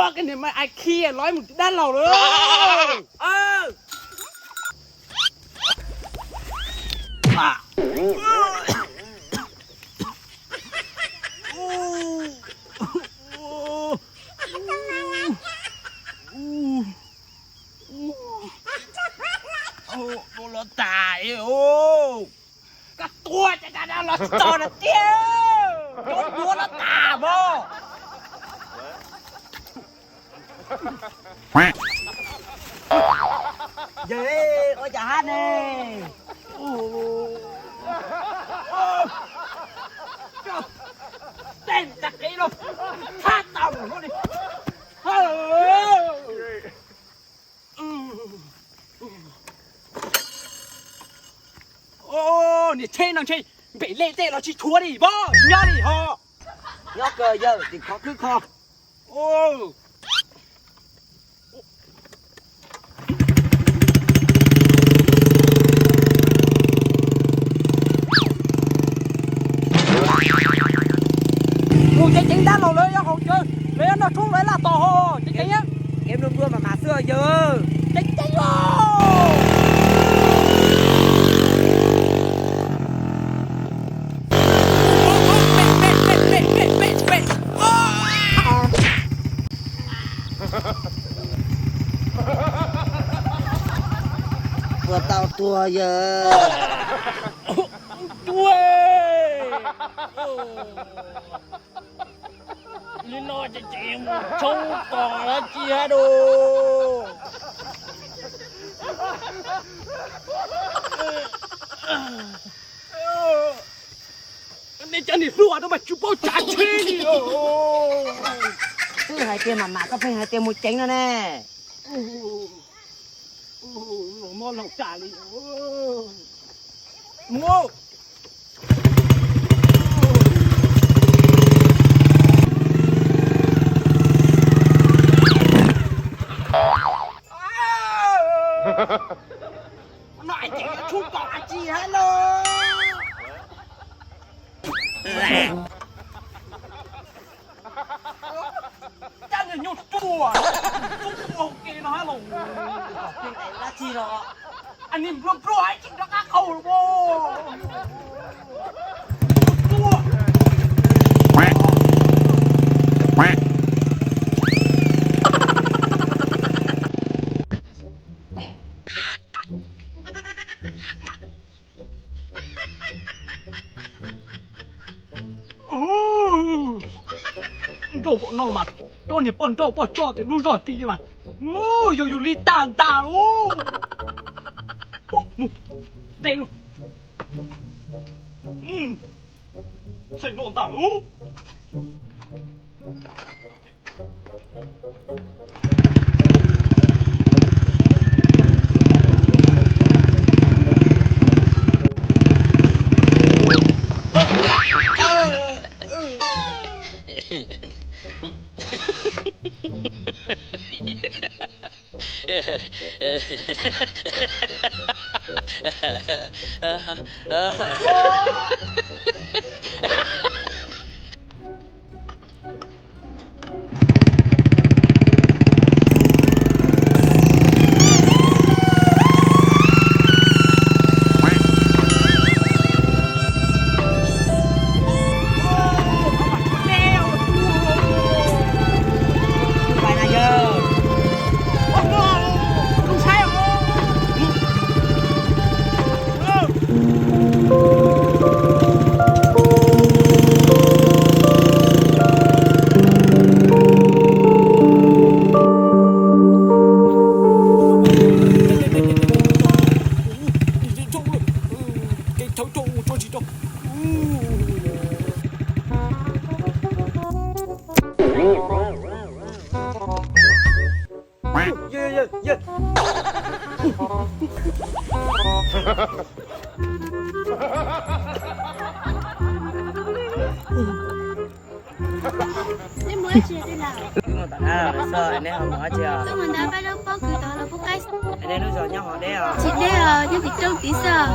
Koj niam mas ai khi los mus dab laug lawm. Dua los tas, koj tua cas los tsis txog na tiag. Cov dua los tas mog. Yog ua cas hab ne? Tej tag kev no thab tau lawm li. Niag tsheb no ntshe npem lej tej los tsis tshuav li, nyob li ho. Nyob kawg yawg, tim khov khwb kho. Mus ceev ceev dab laug lawv yuav haus cawv, lawv yuav noj tshoob lawv laj tos ho ceev ceev. Kev nplua nplua mas mas xwb yawg. Ceev ceev os. Puas tau tuag yawg? Li no ces tseem mus tshoob kos dab tsi hab dua. Nej cov niam hluas no mas tsis paub tsav tsheb li. Twb hais tias mam mam koj pheej hais tias mus ceev no ne. Los mob laug tas li. Mus. No es ces yuav tshoob kos dab tsi hab lauj? Cab niag nyuj tuaj, tuaj ua ke no hab los. Dab tsi los? Niag nplua nplua hab tseem rov qab qaug los. Nrauj npaum no mas coj niag poj nrauj poj tsoj tej lub zog ti mas yog yus li tag ntag lauj. Mus, de lauj. Txheej no ntag lauj. Nej mus dab tsi? Neb ho mus dab tsi os? Tuaj mus ntawd pab lub pob kws tod los pub qaib. Nej lub zos nyob hauv deb os? Tsis deb os, nyob tim roob tid xwb os.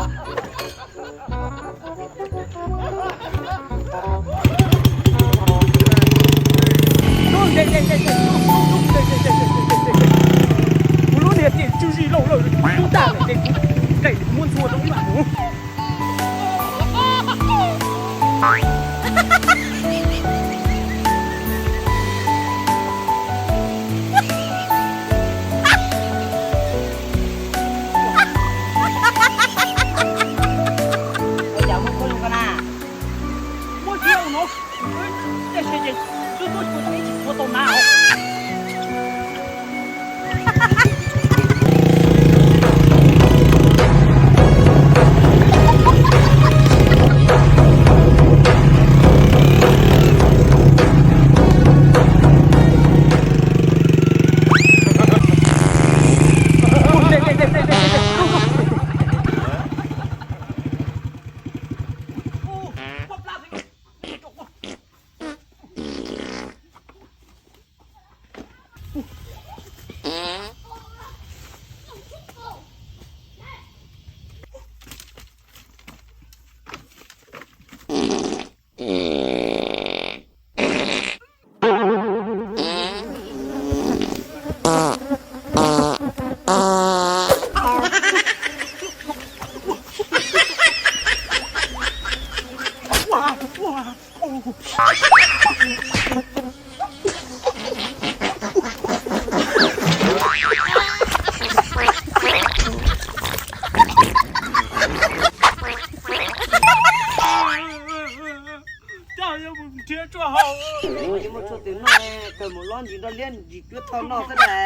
Ua cas muab khaub ncaws ko na? Muab tsis yog no, tiam sis ces tub tub tsis tau na. Coj yuav mus nrhiav tshuaj haus. Mus yuav muaj tshuaj twg noj, kawg mus lob ntsis nrog liab ntsis cuab thoj noj xwb daws.